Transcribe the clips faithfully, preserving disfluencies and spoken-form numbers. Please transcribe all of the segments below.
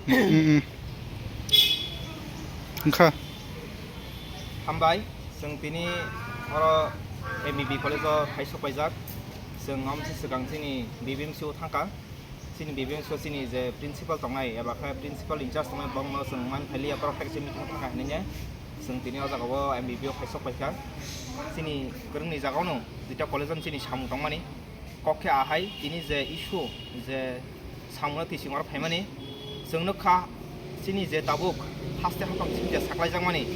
Mm, mm. Wngkha. Hambai, chwng tini oro M B B college o phai sok paijak. Chwng amsi swkang chini B B M C o thangkha. Chini B B M C o chini je principal tongnai, eba khe principal in charge tongnai, bongno chwng man phailiya, borok hai khe meeting thangkha hinwi. Chwng tini o jaga o M B B o phai sok paikha. Chini kwrwngni jaga o no duita college o chini samung tongmani. Kok khe ahai, tini je issue, je samungno twi chwng oro phaimani, chwng nukha chini je tabuk haste haphang chini je saklaijakmani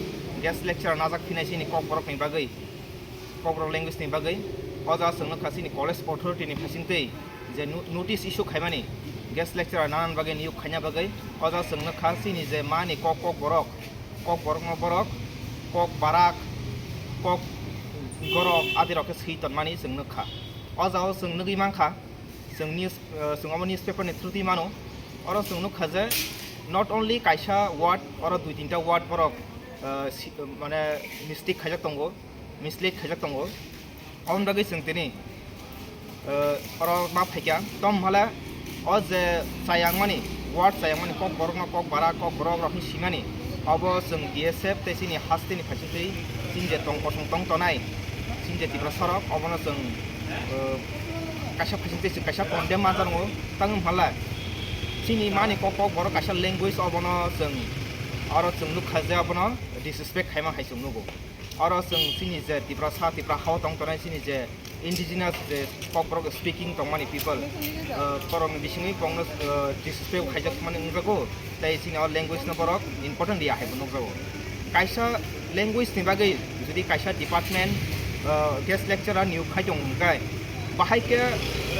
guest lecturer najak phinai chini Kokborok ni bagwi, Kokborok language ni bagwi. O jaga chwng nukha chini college authority ni phaisingtwi je no-, notice issue khaimani guest lecturer nanan bagwi niyok khaina bagwi. O jaga chwng nukha chini je mani Kok, Kokborok, Kokborokno borok, Kokbarak, Kokgorok adirok khe swi tonmani chwng nukha. O jaga o chwng nugwi mankha, chwng news, eh, chwng omo newspaper ni through twi mano. Oro chwng nukha je not only kaisa word, oro dui tinta word borok, eh, si-, mane mistake khaijak tongo, mislead khaijak tongo. Aboni bagwi chwng tini, eh, oro ma phaikha. Tom hale o je chayangmani, word chayangmani, Kokborokno Kokbarak, Kokborok rokni simani, obo chwng B S F tei chini hasteni phaisingtwi chini je tong kosong tong tonai, chini je Tiprasa rok, obono chwng, eh, kaisa phaisingtwi chwng kaisa condemn manjakgo. Tamo hwnla chini mani kok, Kokborok kaisa language, obono chwng, oro chwng nukha je obono disrespect khaima hai chwng nugo. Oro chwng chini je Tiprasa, Tipra hao tong tonai chini je indigenous je Kokborok speaking tongmani people, eh, borokni bisingwi bongno, eh, disrespect khaijak mani wngjago, tei chini o language no borok important ya hai bo nukjago. Kaisa language ni bagwi jodi kaisa department, eh, guest lecturer niyok khai tong hwnkhai, bahai khe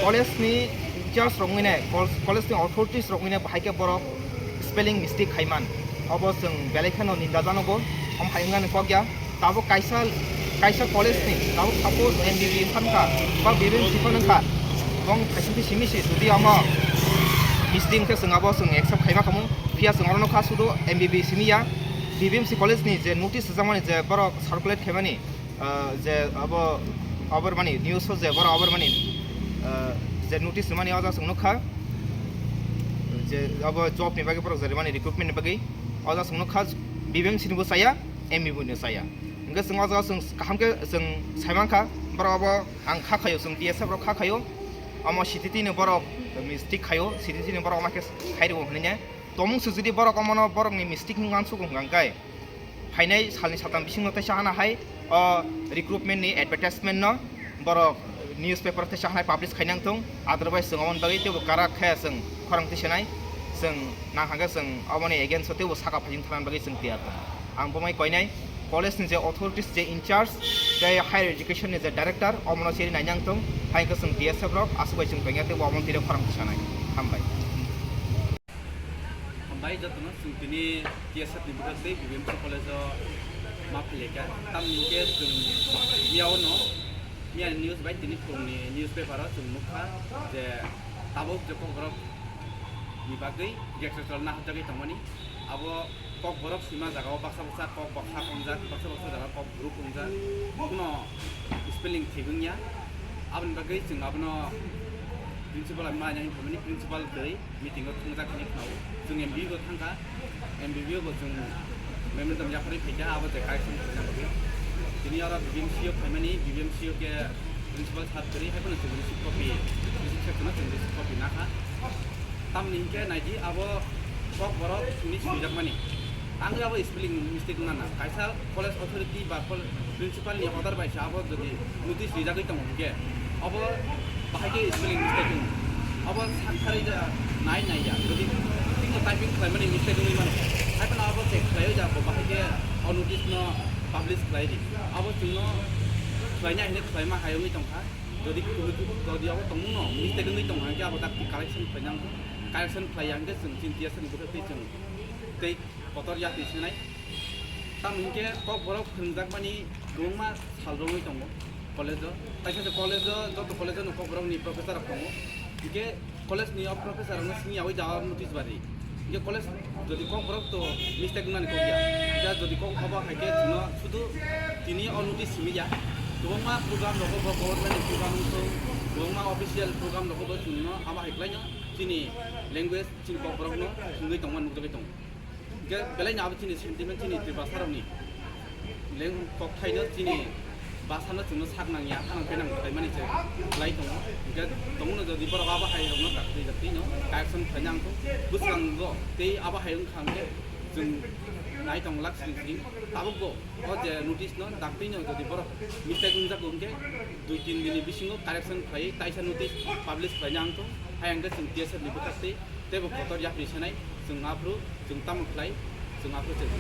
college ni in charge rok wngwi nai, col-, college ni authorities rok wngwi nai bahai khe borok spelling mistake khai man. Obo chwng belai kheno ninda janogo, omo hai wngmani kok ya. Tabuk kaisa, kaisa college ni, tabuk suppose M B B wngkha, ba B B M C phano wngkha, bong kaisa khe simi se, jodi omo mistake wngkhe chwng abo chwng accept khaima khamu, phiya chwng oro nukha sudu M B B simi ya, B B M C college ni je notice rwjakmani je borok circulate khaimani, ah, je abo, abo mani news o je borok abo mani, ah, je notice rwmani o jaga chwng nukha, je abo job ni bagwi borok je mani recruitment ni bagwi o jaga chwng nukha, B B M C ni bo chaya, M B B ni bo chaya. Hingke chwng o jaga chwng kaham khe chwng saimankha, borok abo ang kha khaio, chwng T S F rok kha khaio, omo C T T ni borok mistake khaio, C T T ni borok omo khe khai rwo hwnwi ne. Tongmung se jodi borok omono borokni mistake wng mansukgo hwnka hwnkhe, phainai salni saltam bisingo teisa hana hai o recruitment ni advertisement no borok newspaper teisa hana publish khainang thung, otherwise chwng omoni bagwi teibo karak khe chwng khorang tisanai, chwng nang hwnkhe chwng omoni against o teibo saka phaising thangna bagwi chwng tiyar tongo. Ang bomai koinai college ni je authorities je in charge tei higher education ni je director omono cheri nainang thung, hai khe chwng T S F rok aswk bai chwng tongya teibo omono tire khorang tisanai. Hambai. Hambai jotono, chwng tini T S F ni bwkhak tei B B M C college o ma philikha. Tamni hwnkhe chwng miyao no, miyani news bai tini phungni newspaper o chwng nukha je tabuk je Kokborok ni bagwi jeksochol naharjagwi tongmani. Abo Kokborok swima jaga o baksa baksa kok baksa wngjak, baksa baksa jaga kok group wngjak. Kuno spelling thik wngya. Aboni bagwi chwng abono principal bai ma yang hinwi principal twi meeting o thungjak hinwi khwnao. Chwng M B B o thangkha, M B B o bo chwng memorandum yapharwi phaikha, abo je correction khlaina bagwi. Tini oro B B M C o phaimani, B B M C o khe principal sir kwrwi, hai phano chwng receipt copy, receipt section o chwng receipt copy nakha. Tamni hinkhe naidi abo Kokborok hinwi swijakmani. Ang abo spelling mistake wngna na. Kaisa college authority ba col-, principal ni order bai se abo jodi notice rijagwi tongo hinkhe, abo bahai khe spelling mistake wng. Abo saktharwi ja nai nai ya. Jodi thikno typing khlaimani mistake wngwi mano. Hai phano abo check khlaiwi ja bo bahai khe o notice no publish khlai di. Abo chwngno khlaina hinwi khlaima hai wngwi tongkha. Jodi, jodi abo tongmungno mistake wngwi tongkha hinkhe abo dakti correction khlainang. Correction khlaiya hinkhe chwng chini T S F ni bwkhak twi chwng tei kotor ya twi senai. Tamo hinkhe Kokborok phwrwngjakmani kwbangma sal romwi tongo college-o. Kaisa se college-o, joto college-o no Kokborokni professor rok tongo. Hinkhe college-ni o professor rokno sini yaui da o notice bari. Hinkhe college jodi Kokborok to mistake wngnani kok ya. Hinkhe jodi kok obo hai khe chwngno sudu tini o notice simi ya. Kwbangma program rogo bo government-ni program wngthung, kwbangma official program rogo bo chwngno abo hai khlaino Chini language, chini kokborokno wngwi tongma nukjagwi tongo. Hingke belaino abo chini sentiment, chini Tiprasarokni leng kokthaino chini basano chwngno sak nangya, hanang penang khlaimani se khlai tongo. Hingke tongno jodi borok abo hairokno dakti daktino correction khlaina ang thung, bwskango tei abo hai wngkha hingke chwng nai tong lak sini sini tabukbo o je notice no daktino jodi borok mistake wngjago hingke dui tin dini bisingo correction khlai taisa notice publish khlaina ang thung. Hai hingke chwng T S F ni bwkhaktwi teibo kotor yapri sanai, chwng aphuru, chwng tamo khlai, chwng aphuru chwng.